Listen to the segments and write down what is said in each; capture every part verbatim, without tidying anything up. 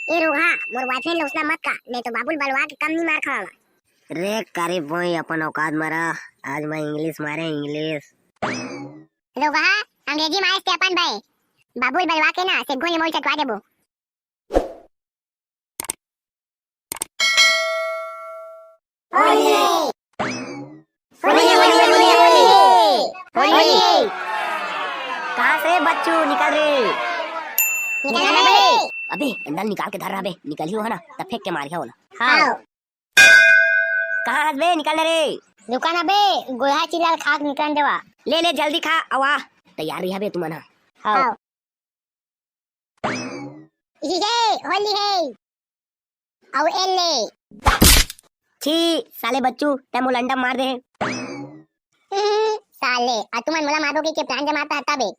ए रोगहा, मोर boyfriend ला उसना मत का, नहीं तो बाबू ल बलवा के कम नी मार खावा। रे करे बोई, अपन औकात म रह। आज मैं English मारे English। रोगहा, अंग्रेजी मारे ते अपन बे। बाबू ल बलवा के ना, सेग्गो ले मोल चटवा देबो। होली है। होली, होली, होली, होली। होली है। कहाँ से बच्चू निकल रे? निकल रे। अबे, डंडा ल निकाल के धर रहा बे, निकल ही हो ना, तब फेंक के मार गया होला। हाँ। कहाँ हस बे, निकल ना रे। रुका ना बे, गोहा चिल्ला ल खाक निकल देवा। ले, ले, जल्दी खा, अवा। तैयार रहिया बे तुमन हा। हाँ। ये होली है। अउ ए ले। छी, साले बच्चू, तै मोला अंडा मार दे। हम्म, साले, अउ तुमन मोला मारबो के, के plan जमात हता बे।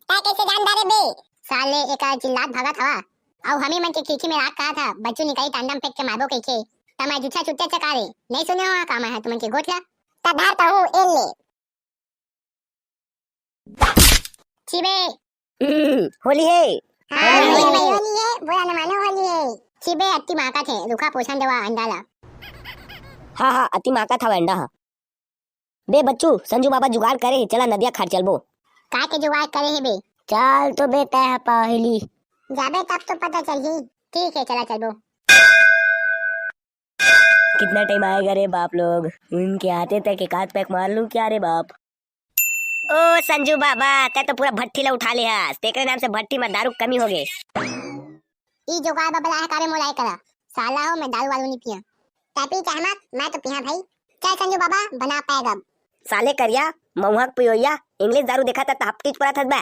तै कैसे जान डारे बे? साले, एका चिल्लात भागत हवा। अउ हमी मन के खिड़की में राख कहा था, बच्चू निकाली त अंडा म फेंक के मारबो कहिके। त मैं जूठा चुट्टा चका रे। नहीं सुने हो का मैं हा तुमन के गोठ ला? त धर त हूँ, ए ले। छी बे। हम्म, होली है। हाँ, होली है। होली है, बुरा न मानो, होली है। छी बे, अति माका थे, रुखा पोषण देवा अंडा ला। हाँ, हाँ, अति माका था अंडा हा। बे बच्चू, संजू बाबा जुगाड़ करे हे, चला नदिया खार चलबो। का के जुगाड़ करे हे बे? चल तो बे, तय ह पहली। जाबे तब तो पता चलही। ठीक है, चला चलबो। कितना time आएगा रे बाप लोग? उनके आते तक एक आध pack मार लूं क्या रे बाप? ओ संजू बाबा, तै तो पूरा भट्ठी ला उठा ले हस। तेकरे नाम से भट्ठी में दारू कमी हो गए। ई जोगाड़ बबला है कारे मोला करा। साला हो, मैं दारू वारू नहीं पिया। तै पी चाहे मत, मैं तो पिया भाई। चल संजू बाबा, बना pack अब। साले करिया, महुआ के पियोइया, English दारू देखा था, हपटीच पड़ा था बे।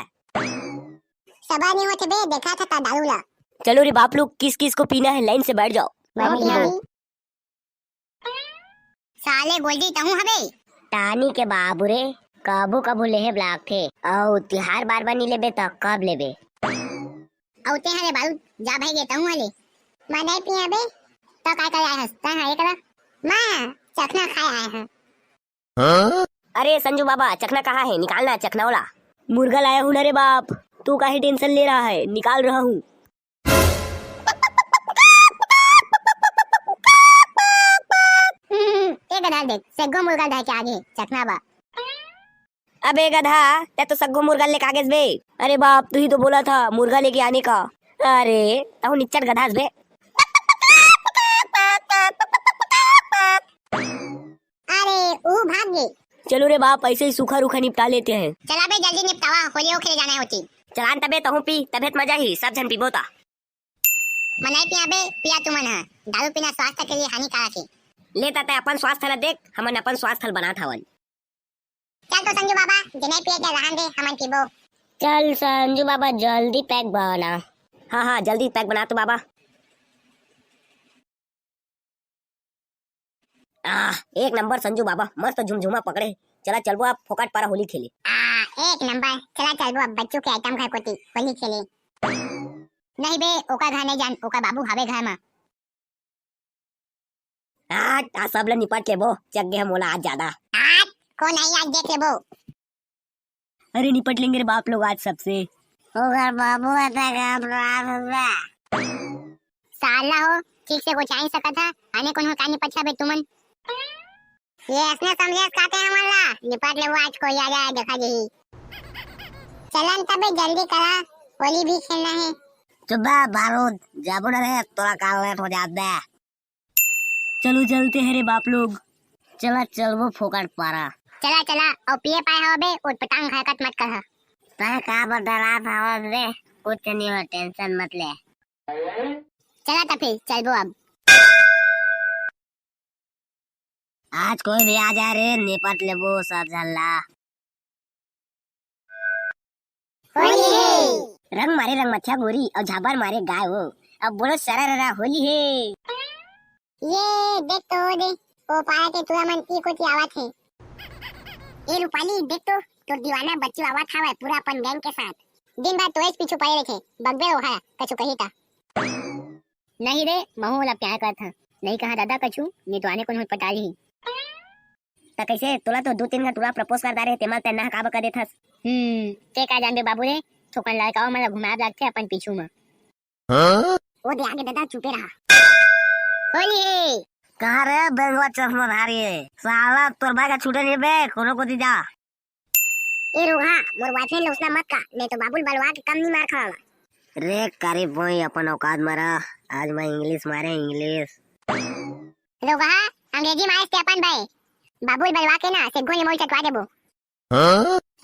सबर नहीं होते बे, देखा था ता दारू ला। चलो रे बाप लोग, किस किस को पीना है, line से बैठ जाओ। मैं नहीं पीना। साले गोलजी तहूँ हबे? टानी के बाबू रे, कभू कभू लेहे लागथे, अउ तिहार बार बार नी लेबे त कब लेबे? अउ ते हरे बारू, जा भाई गे तहूँ हले। मैं नहीं पिया बे, तो काय करे आए हस? तै हरे करा। मैं चखना खाए आए हैं। अरे संजू बाबा, चखना कहाँ है? निकालना चखना वाला। मुर्गा लाया हूँ ना रे बाप, तू काहे tension ले रहा है? निकाल रहा हूँ। हम्म, ए गधा देख, सग्गो मुर्गा धर के आगे, चखना बा। अबे गधा, तै तो सग्गो मुर्गा लेके आगेस बे। अरे बाप, तू ही तो बोला था मुर्गा लेके आने का। अरे, तहूँ निच्चट गधा हस बे। अरे, ऊ भाग गे। चलो रे बाप, ऐसे ही सूखा रूखा निपटा लेते हैं। चला बे, जल्दी निपटावा, होली हो खेले जाना है होती। चलान तबे तहूँ पी, तबे त मजा ही, सब झन पीबो ता। मैं नहीं पिया बे, पिया तुमन हा। दारू पीना स्वास्थ्य के लिए हानिकारक है। ले ता तै अपन स्वास्थ्य ला देख, हमन अपन स्वास्थ्य ला बनात हवन। चल तो संजू बाबा, जे नहीं पिए के रहन दे, हमन पीबो। चल संजू बाबा, जल्दी pack बना। हाँ, हाँ, जल्दी pack बना तो बाबा। आह, एक नंबर संजू बाबा, मस्त झुमझुमा पकड़े। चला चलबो अब फोकट पारा होली खेले। आ, एक नंबर, चला चलबो अब बच्चू के आइटम घर कोती होली खेले। नहीं बे, ओकर घर नहीं जान, ओकर बाबू हवे घर मा। आज, आज सब ल निपट लेबो, चक गे हे मोला आज ज्यादा। आज को नहीं, आज देख लेबो। अरे निपट लेंगे रे बाप लोग आज सबसे। ओकर बाबू आता काम रात होगा। साला हो, ठीक से गोचाई सकत हा, आने कोनो का निपट बे तुमन। ये असने समझे खाते हैं वाला, निपट लेबो आज कोई आ जाए, देखा जही। चलन तबे जल्दी करा, होली भी खेलना है। चुप बे बारूद, जाबो ना रे, तोरा काल लेट हो जात बे। चलो चलते हैं रे बाप लोग। चला चलबो फोकट पारा। चला चला, अउ पिए पाए हो बे, उठ पटांग हरकत मत कर। तय का बदरात हवस बे, कुछ नहीं हो, tension मत ले। चला त फिर चलबो अब। आज कोई भी आ जाए रे, निपट लेबो सब झन ला। होली है। रंग मारे रंग मच्छा गोरी अउ झाबर मारे गाय हो। अब बोलो सरररा होली है। ये देख तो दे, ओ पारा के टूरा मन ई कोती आवत हे। ए रूपाली देख तो, तोर दीवाना बच्चू आवत हवय पूरा अपन gang के साथ। दिन भर तोरेच पीछू पड़े रहिथे, बगबे ओहा कछु कही त। नहीं रे, महू ओला प्यार करत हं। नहीं कहा दादा कछु, नहीं तो आने कोनो पटा लिही। त कैसे, तोला तो दू तीन घंटा टूरा propose कर डारे, तेमा तै ना काबर कर देथस? हम्म, ते का जानबे बाबू रे, थोकन लड़काओ मन ला घुमाए लागथे अपन पीछू म। ओ दे आगे दादा, चुपे रहा। होली हे। कहाँ रे बेंगवा चश्माधारी हे? साला तोर भाई का छूटे नहीं बे, कोनो कोती जा। ए रोगहा, मोर boyfriend ले उसना मत का, नहीं तो बाबुल बलवा के कम नहीं मार खावा। रे कारी बोई, अपन औकात में रह, आज मैं English मारे English। रोगहा, अंग्रेजी मारे से अपन बे, बाबुल बलवा के ना सेग्गो ने मोल चटवा देबो।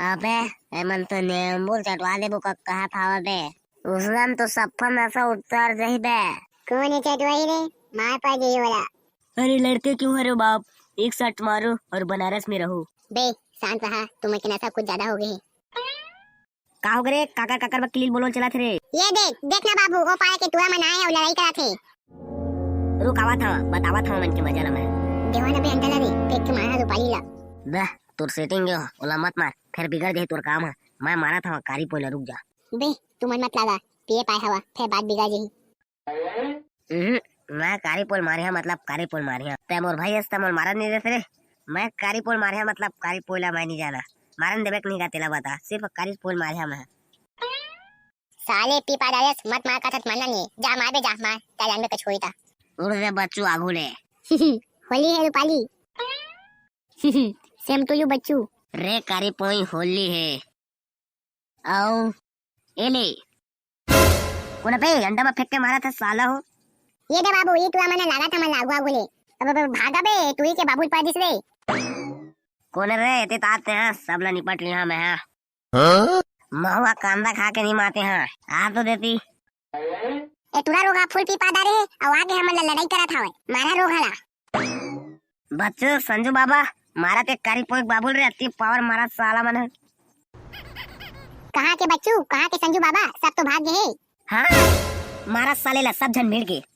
अबे, एमन तो नेंबू चटवा देबो क-, कहा था बे। उसनम तो सफा में से उतर जही बे। कौन है चटवाई रे? मार पड़ गई वाला। अरे लड़के क्यों है रे बाप, एक सट मारो और बनारस में रहो। बे, शांत रहा, तुम इतना सब कुछ ज्यादा हो गए। का हो गे रे? काकर काकर बकलील बोलोल चलत रे? ये देख, देख ना बाबू, ओ पारा के टूरा मन आए हे अउ लड़ाई करत हे। रुक, आवत हव, बतावत हव मन के मजा ल मैं। देवा ना बे अंडा ला रे, फेंक के मारा दो पाली ला। बे, तोर setting हे, ओला मत मार, फेर बिगड़ जाही तोर काम ह। मैं मारत हव कारी पोला, रुक जा। बे, तुमन मत लागा, पिए पाए हवा, फेर बात बिगड़ जाही। उहुं, मैं कारी पोल मारिहा मतलब कारी पोल मारिहा। तै मोर भाई हस त मोल मारन नहीं देत रे। मैं कारी पोल मारिहा मतलब कारी पोल ला मैं नहीं जाना। मारन देबे के नहीं का तेला बता, सिर्फ कारी पोल मारिहा मैं। साले पी पा डालेस, मत मार का थत मानना नहीं। जा मार बे, जा मार, तै जानबे कछ होई ता। उड़ रे बच्चू आगू ले। होली हे रूपाली। Same to you बच्चू। रे कारी पोई होली हे। अउ ए ले। कोन बे अंडा में फेंक के मारत हस साला हो? ये दे बाबू, ये टूरा मन लागत हे मन लागू आगू ले। अब, अब भागा बे, टूरी के बाबू पा दिस रे। कोन रे, एते तात हे, सब ला निपट लिहा मैं, हाँ। महुआ कांदा खा के नहीं माते, हाँ। आ तो देती। ए टूरा रोगहा full पी पा डारे हे, अउ आगे हमन ला लड़ाई करत हवय। मारा रोगहा ला। बच्चू, संजू बाबा, मारा ते कारी पोई बाबुल रे, अति power मारा साला मन ह। कहाँ के बच्चू, कहाँ के संजू बाबा, सब तो भाग गए हे। हाँ, मारा साले ला सब झन मिल के।